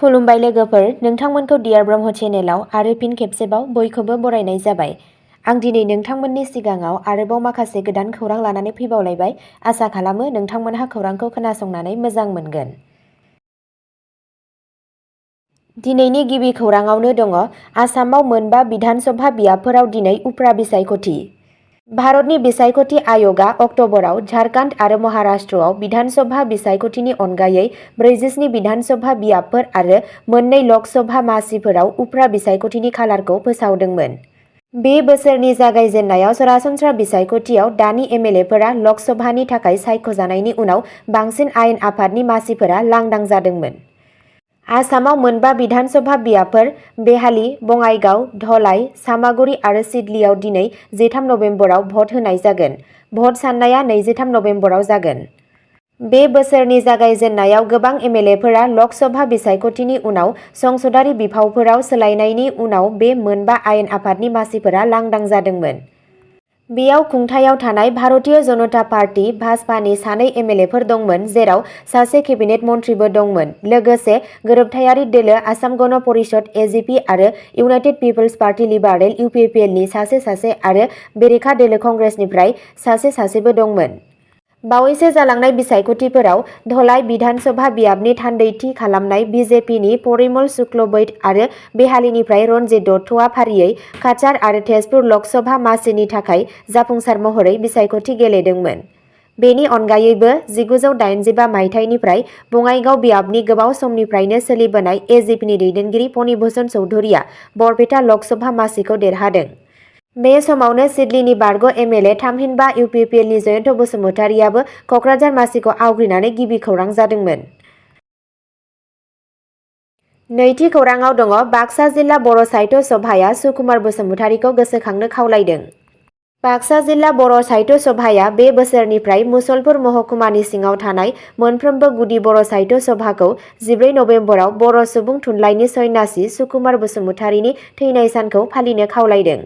खुलुमबाय लोगोफोर, नोंथांमोनखौ डियार ब्रह्म चेनेलाव आरो फिन खेबसेबाव बयखौबो बरायनाय जाबाय। आं दिनै नोंथांमोननि सिगाङाव आरोबाव माखासे गोदान खौरां लानानै फैबावलायबाय। आसा खालामो नोंथांमोनहा खौरांखौ खोनासंनानै मोजां मोनगोन। दिनैनि गिबि खौराङावनो दङ आसामाव मोनबा बिधान सभा बियाबफोराव दिनै उफ्रा बिसायख'थि। भारतनि बिसायख'थि आय'गआ अक्ट'बराव झारखन्ड आरो महाराष्ट्रआव बिधान सभा बिसायख'थिनि अनगायै 47 बिधान सभा बियाबफोर आरो 2 लक सभा मासिफोराव उफ्रा बिसायख'थिनि खालारखौ फोसावदोंमोन। बे बोसोरनि जागायजेननायाव सरासनस्रा बिसायख'थियाव दानि एमएलएफोरा लक सभानि थाखाय सायख'जानायनि उनाव बांसिन आयेन आफादनि मासिफोरा लांदां जादोंमोन। आसामाव मोनबा बिधान सभा बियाबफोर बेहाली, बङाइगाव, धलाई, सामागुरि आरो सिडलीआव दिनै 13 नबेम्बराव भट होनाय जागोन। भट साननाया 23 नबेम्बराव जागोन। बे बोसोरनि जागायजेननायाव गोबां एमएलएफोरा लक सभा बिसायख'थिनि उनाव संसदारि बिफावफोराव सोलायनायनि उनाव बे मोनबा आयेन आफादनि मासिफोरा लांदां जादोंमोन। बेयाव खुंथायाव थानाय भारतीय जनता पार्टी भाजपानि 2 एमएलएफोर दंमोन, जेराव सासे केबिनेट मन्थ्रिबो दंमोन। लोगोसे गोरोबथायारि दोलो आसाम गण परिषद एजिपि आरो इउनाइटेड पिपल्स पार्टी लिबारेल UPPLनि सासे आरो बेरेखा दोलो कंग्रेसनिफ्राय सासेबो दंमोन। बावैसो जालांनाय बिसायख'थिफोराव धलाई बिधान सभा बियाबनि थान्दैथि खालामनाय बिजेपिनि परिमल शुक्ल बैद आरो बेहालीनिफ्राय रन्जित दत्तआ फारियै काछार आरो तेजपुर लक सभा मासिनि थाखाय जाफुंसार महरै बिसायख'थि गेलेदोंमोन। बेनि अनगायैबो 1985 मायथाइनिफ्राय बङाइगाव बियाबनि गोबाव समनिफ्रायनो सोलिबोनाय एजिपिनि दैदेनगिरि फणिभूषण चौधुरीआ बरपेटा लक सभा मासिखौ देरहादों। बे समावनो सिडलीनि बारग' एमएलए थामहिनबा UPPLनि जयन्त बसुमतारीआबो क'क्राझार मासिखौ आवग्रिनानै गिबि खौरां जादोंमोन। नैथि खौराङाव दङ बाक्सा जिल्ला बर' साहित्य सभाया सुकुमार बसुमतारीखौ गोसोखांनो खावलायदों। बाक्सा जिल्ला बर' साहित्य सभाया बे बोसोरनिफ्राय मुसलपुर महकुमानि सिङाव थानाय मोनफ्रोमबो गुदि बर' साहित्य सभाखौ 14 नबेम्बराव बर' सुबुं थुनलाइनि सन्यासि सुकुमार बसुमतारीनि थैनाय सानखौ फालिनो खावलायदों।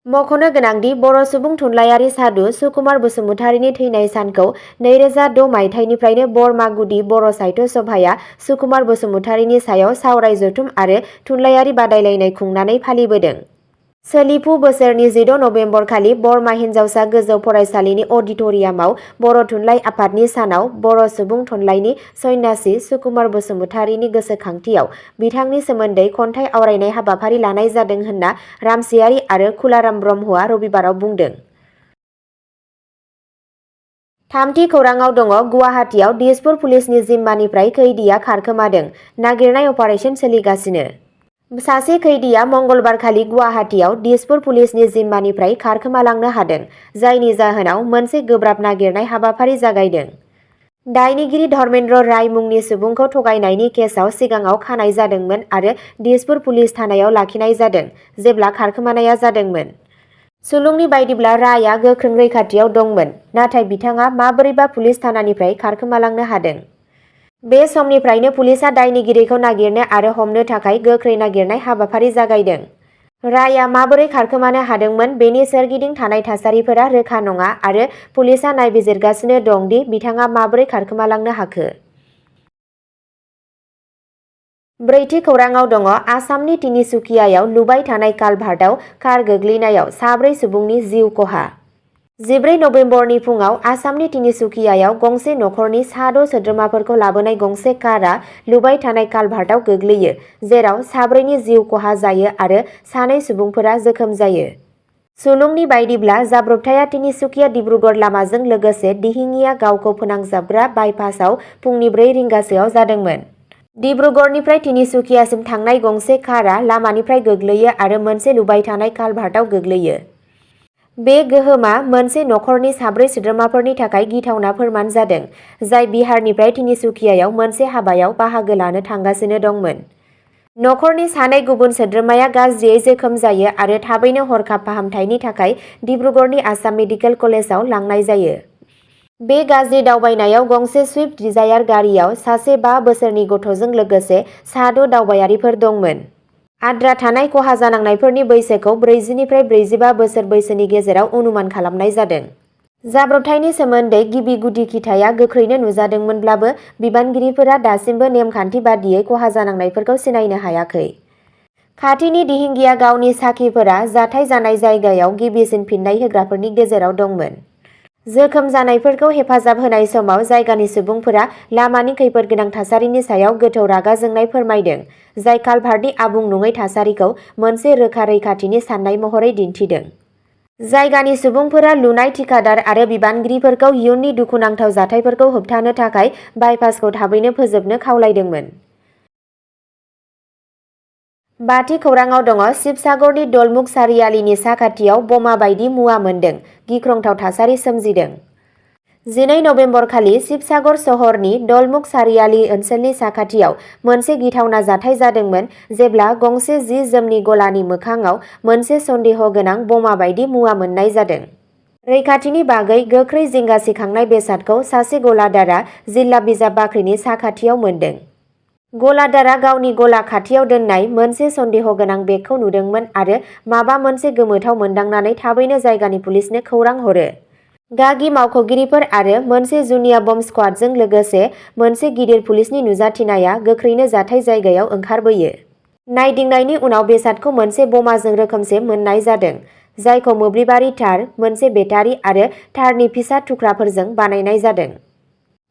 मख'नो गोनांदि बर' सुबुं थुनलाइयारि साधु सुकुमार बसुमतारीनि थैनाय सानखौ 2006 मायथाइनिफ्रायनो बरमा गुदि बर' साहित्य सभाया सुकुमार बसुमतारीनि सायाव सावराय जथुम आरो थुनलाइयारि बादायलायनाय खुंनानै फालिबोदों। सोलिफु बोसोरनि 14 नबेम्बरखालि बरमा हिनजावसा गोजौ फरायसालिनि अडिट'रियामाव बर' थुनलाइ आफादनि सानाव बर' सुबुं थुनलाइनि सन्यासि सुकुमार बसुमतारीनि गोसोखांथियाव बिथांनि सोमोन्दै खन्थाइ आवरायनाय हाबाफारि लानाय जादों होनना रामसियारि आरो खुलाराम ब्रह्मआ रबिबाराव बुंदों। थामथि खौराङाव दङ गुवाहाटीआव दिसपुर पुलिसनि जिम्मानिफ्राय खैदिया खारखोमादों, नागिरनाय अपारेसन सोलिगासिनो। सासे खैदिया मंगलबारखालि गुवाहाटीआव दिसपुर पुलिसनि जिम्मानिफ्राय खारखोमालांनो हादों, जायनि जाहोनाव मोनसे गोब्राब नागिरनाय हाबाफारि जागायदों। दायनिगिरि धर्मेन्द्र राय मुंनि सुबुंखौ थगायनायनि केसआव सिगाङाव खानाय जादोंमोन आरो दिसपुर पुलिस थानायाव लाखिनाय जादों जेब्ला खारखोमानाया जादोंमोन। सुलुंनि बायदिब्ला रायआ गोख्रों रैखाथियाव दंमोन, नाथाय बिथाङा माबोरैबा पुलिस थानानिफ्राय खारखोमालांनो हादों। बे समनिफ्रायनो पुलिसआ दायनिगिरिखौ नागिरनो आरो हमनो थाखाय गोख्रै नागिरनाय हाबाफारि जागायदों। रायआ माबोरै खारखोमानो हादोंमोन बेनि सोरगिदिं थानाय थासारिफोरा रोखा नङा आरो पुलिसआ नायबिजिरगासिनो दं दि बिथाङा माबोरै खारखोमालांनो हाखो। ब्रैथि खौराङाव दङ आसामनि तिनिसुकियायाव लुबाय थानाय कालभार्टआव कार गोग्लैनायाव 4 सुबुंनि जिउ खहा। 14 नबेम्बरनि फुङाव आसामनि तिनिसुकियायाव गंसे नखरनि 6 सोद्रोमाफोरखौ लाबोनाय गंसे कारआ लुबाय थानाय कालभार्टआव गोग्लैयो, जेराव 4नि जिउ खहा जायो आरो 2 सुबुंफोरा जोखोम जायो। सुलुंनि बायदिब्ला जाब्रबथाया तिनिसुकिया डिब्रुगड़ लामाजों लोगोसे दिहिङिया गावखौ फोनांजाबग्रा बाइपासआव फुंनि 4 रिंगासोआव जादोंमोन। डिब्रुगड़निफ्राय तिनिसुकियासिम थांनाय गंसे कारआ लामानिफ्राय गोग्लैयो आरो मोनसे लुबाय थानाय कालभार्टआव गोग्लैयो। बे गोहोमआ मोनसे नखरनि 4 सोद्रोमाफोरनि थाखाय गिथावना फोरमान जादों, जाय बिहारनिफ्राय तिनिसुकियायाव मोनसे हाबायाव बाहागो लानो थांगासिनो दंमोन। नखरनि 2 गुबुन सोद्रोमाया गाज्रियै जोखोम जायो आरो थाबैनो हरखाब फाहामथायनि थाखाय डिब्रुगड़नि आसाम मेडिकेल कलेजाव लांनाय जायो। बे गाज्रि दावबायनायाव गंसे स्विफ्ट डिजायार गारियाव सासे 5 बोसोरनि गथ'जों लोगोसे 6 दावबायारिफोर दंमोन। आद्रा थानाय खहा जानांनायफोरनि बैसोखौ 40 निफ्राय 45 बोसोर बैसोनि गेजेराव अनुमान खालामनाय जादों। जाब्रबथायनि सोमोन्दै गिबि गुदि खिथाया गोख्रैनो नुजादोंमोनब्लाबो बिबानगिरिफोरा दासिमबो नेमखान्थि बादियै खहा जानांनायफोरखौ सिनायनो हायाखै। खाथिनि दिहिंगिया गावनि साखिफोरा जाथाय जानाय जायगायाव गिबिसिन फिन्नाय होग्राफोरनि गेजेराव दंमोन। जोखोम जानायफोरखौ हेफाजाब होनाय समाव जायगानि सुबुंफोरा लामानि खैफोद गोनां थासारिनि सायाव गोथौ रागा जोंनाय फोरमायदों, जाय कालभार्टनि आबुं नङै थासारिखौ मोनसे रोखा रैखाथिनि साननाय महरै दिन्थिदों। जायगानि सुबुंफोरा लुनाय थिखादार आरो बिबानगिरिफोरखौ इयुननि दुखुनांथाव जाथायफोरखौ होबथानो थाखाय बाइपासखौ थाबैनो फोजोबनो खावलायदोंमोन। बाथि खौराङाव दङ शिबसागरनि दलमुख सारियालिनि साखाथियाव बमा बायदि मुवा मोन्दों, गिख्रंथाव थासारि सोमजिदों। 12 नबेम्बर खालि शिबसागर सहरनि दलमुख सारियाली ओनसोलनि साखाथियाव मोनसे गिथावना जाथाय जादोंमोन जेब्ला गंसे जि-जोमनि गलानि मोखाङाव मोनसे सन्देह गोनां बमा बायदि मुवा मोन्नाय जादों। रैखाथिनि बागै गोख्रै जिंगा सिखांनाय बेसादखौ सासे गलादारआ जिल्ला बिजाब बाख्रिनि साखाथियाव मोन्दों। गलादारआ गावनि गला खाथियाव दोननाय मोनसे सन्देह गोनां बेगखौ नुदोंमोन आरो माबा मोनसे गोमोथाव मोनदांनानै थाबैनो जायगानि पुलिसनो खौरां हरो। गागि मावख'गिरिफोर आरो मोनसे जुनिया बम्ब स्क्वाडजों लोगोसे मोनसे गिदिर पुलिसनि नुजाथिनाया गोख्रैनो जाथाय जायगायाव ओंखारबोयो। नायदिंनायनि उनाव बेसादखौ मोनसे बमाजों रोखोमसे मोन्नाय जादों, जायखौ मोब्लिबारि तार, मोनसे बेटारि आरो तारनि फिसा थुख्राफोरजों बानायनाय जादों।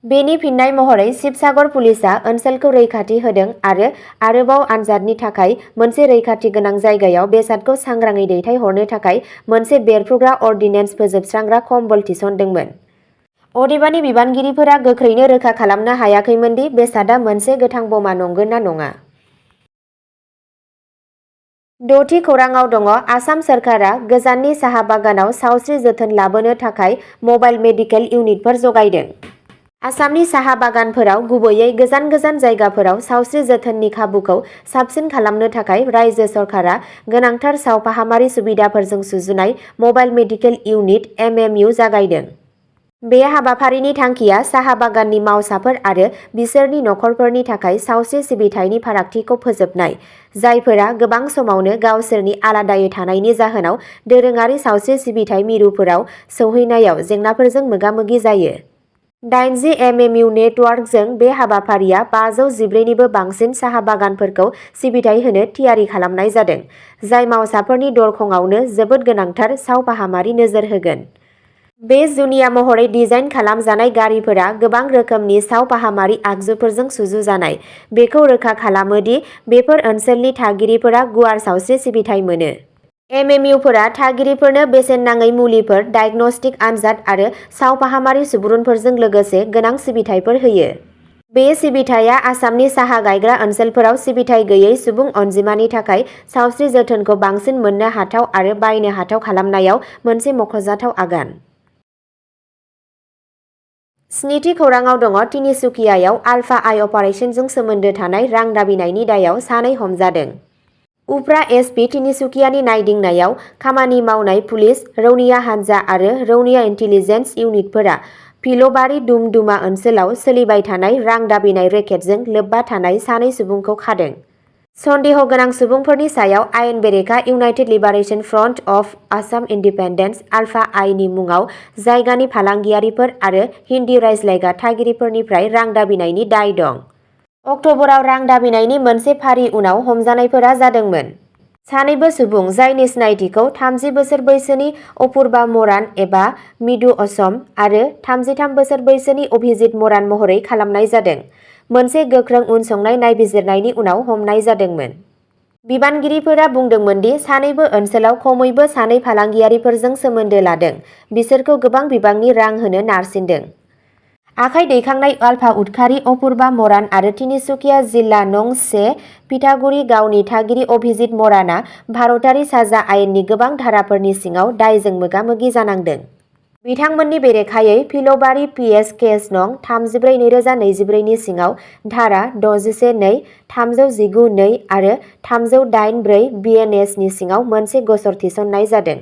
बेनि फिन्नाय महरै शिबसागर पुलिसआ ओनसोलखौ रैखाथि होदों आरो आरोबाव आनजादनि थाखाय मोनसे रैखाथि गोनां जायगायाव बेसादखौ सांग्राङै दैथायहरनो थाखाय मोनसे बेरफ्रुग्रा अर्डिनेन्स फोजोबस्रांग्रा कम्बल थिसनदोंमोन। अदेबानि बिबानगिरिफोरा गोख्रैनो रोखा खालामनो हायाखैमोन दि बेसादआ मोनसे गोथां बमा नंगौ ना नङा। 6थि खौराङाव दङ आसाम सोरखारा गोजाननि साहा बागानाव सावस्रि जोथोन लाबोनो थाखाय मबाइल मेडिकेल इउनिटफोर जगायदों। आसामनि साहा बागानफोराव गुबैयै गोजान गोजान जायगाफोराव सावस्रि जोथोननि खाबुखौ साबसिन खालामनो थाखाय रायजो सरकारा गोनांथार सावफाहामारि सुबिदाफोरजों सुजुनाय मबाइल मेडिकेल इउनिट (MMU) जागायदों। बे हाबाफारिनि थांखिया साहा बागाननि मावसाफोर आरो बिसोरनि नखरफोरनि थाखाय सावस्रि सिबिथायनि फारागथिखौ फोजोबनाय, जायफोरा गोबां समावनो गावसोरनि आलादायै थानायनि जाहोनाव दोरोङारि सावस्रि सिबिथाय मिरुफोराव सौहैनायाव जेंनाफोरजों मोगा-मोगि जायो। 80 MMU नेटवार्कजों बे हाबाफारिया 514 निबो बांसिन साहा बागानफोरखौ सिबिथाय होनो थियारि खालामनाय जादों, जाय मावसाफोरनि दरखंआवनो जोबोद गोनांथार सावफाहामारि नोजोर होगोन। बे जुनिया महरै डिजाइन खालामजानाय गारिफोरा गोबां रोखोमनि सावफाहामारि आगजुफोरजों सुजुजानाय, बेखौ रोखा खालामो दि बेफोर ओनसोलनि थागिरिफोरा गुवार सावस्रि सिबिथाय मोनो। MMUफोरा थागिरिफोरनो बेसेन नाङै मुलिफोर, डायग्नोस्टिक आनजाद आरो सावफाहामारि सुबुरुनफोरजों लोगोसे गोनां सिबिथायफोर होयो। बे सिबिथाया आसामनि साहा गायग्रा ओनसोलफोराव सिबिथाय गैयै सुबुं अनजिमानि थाखाय सावस्रि जोथोनखौ बांसिन मोननो हाथाव आरो बायनो हाथाव खालामनायाव मोनसे मख'जाथाव आगान। 7थि खौराङाव दङ तिनिसुकियायाव आलफा आइ अपारेसनजों सोमोन्दो थानाय रां दाबिनायनि दायाव सानै हमजादों। उफ्रा एसपि तिनिसुकियानि नायदिंनायाव खामानि मावनाय पुलिस, रौनिया हानजा आरो रौनिया इन्टेलिजेन्स इउनिटफोरा फिल'बारि दुमदुमा ओनसोलाव सोलिबाय थानाय रां दाबिनाय रेकेटजों लोब्बा थानाय सानै सुबुंखौ खादों। सन्देह गोनां सुबुंफोरनि सायाव आयेन बेरेखा united liberation front of Assam independence (ULFA I) नि मुङाव जायगानि फालांगियारिफोर आरो हिन्दी रायज्लायग्रा थागिरिफोरनिफ्राय रां दाबिनायनि दाय दं। अक्ट'बराव रां दाबिनायनि मोनसे फारि उनाव हमजानायफोरा जादोंमोन। सानैबो सुबुं जायनि सिनायथिखौ 30 बोसोर बैसोनि अपुर्बा मरान एबा मिदु असम आरो 33 बोसोर बैसोनि अभिजित मरान महरै खालामनाय जादों, मोनसे गोख्रों उनसंनाय नायबिजिरनायनि उनाव हमनाय जादोंमोन। बिबानगिरिफोरा बुंदोंमोन दि सानैबो ओनसोलाव खमैबो सानै फालांगियारिफोरजों सोमोन्दो लादों, बिसोरखौ गोबां बिबांनि रां होनो नारसिनदों। आखाइ दैखांनाय आलफा उदखारि अपुर्बा मरान आरो तिनिसुकिया जिल्ला नं. 1 पिठागुरि गावनि थागिरि अभिजित मरानआ भारतारि साजा आयेननि गोबां धाराफोरनि सिङाव दायजों मोगा-मोगि जानांदों। बिथांमोननि बेरेखायै फिल'बारि पिएस केस नं. 34/2024 नि सिङाव धारा 612, 319(2) आरो 308(4) बिएनएस नि सिङाव मोनसे गसर थिसननाय जादों।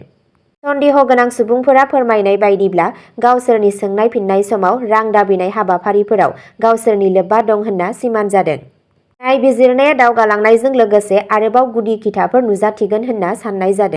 सन्देह गोनां सुबुंफोरा फोरमायनाय बायदिब्ला गावसोरनि सोंनाय फिननाय समाव रां दाबिनाय हाबाफारिफोराव गावसोरनि लोब्बा दं होनना सिमान जादों। नायबिजिरनाया दावगालांनायजों लोगोसे आरोबाव गुदि खिथाफोर नुजाथिगोन होनना साननाय जादों।